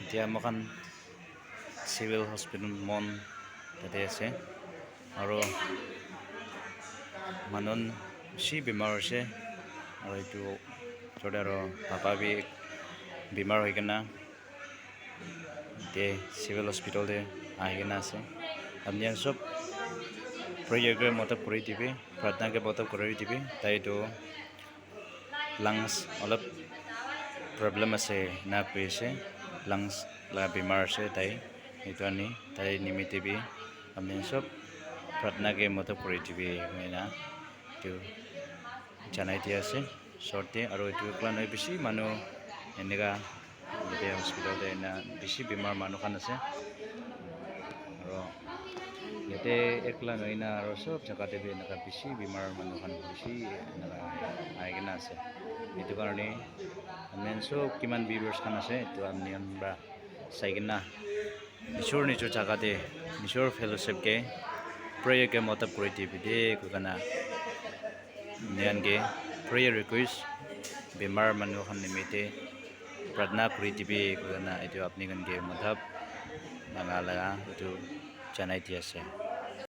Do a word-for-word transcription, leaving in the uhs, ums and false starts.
Etia moikhan civil hospital Mon tate ase, aro manu khan bishi bimar ase, aro etu osor te aro papa bi bimar hoi kena te civil hospital te ahi kena ase. Apni khan sob prayer ke madad kuri dibi, pratna ke madad kuri dibi. Tai tu lungs olop problem ase ena koi ase, lungs la bimar ase tai, etu karne tai nimite bi apni khan sob pratna ke madad kuri dibi koina etu janai di ase short te. Aro etu ekla nahoi, bishi manu enika yate hospital te ena bishi bimar manu khan ase, aro yate ekla nahoi na aro sob jaga te bi enika bishi bimar manu khan bishi enika ahi kena ase. Etu karne apni khan sob kiman viewers khan ase etu apni khan para sai kena nijor nijor jaga te nijor fellowship ke prayer ke madad kuri dibi de koi kena apni khan ke prayer request bimar manu khan nimite pratna kuri dibi koi kena etu apni khan ke madad manga laga etu janai di ase.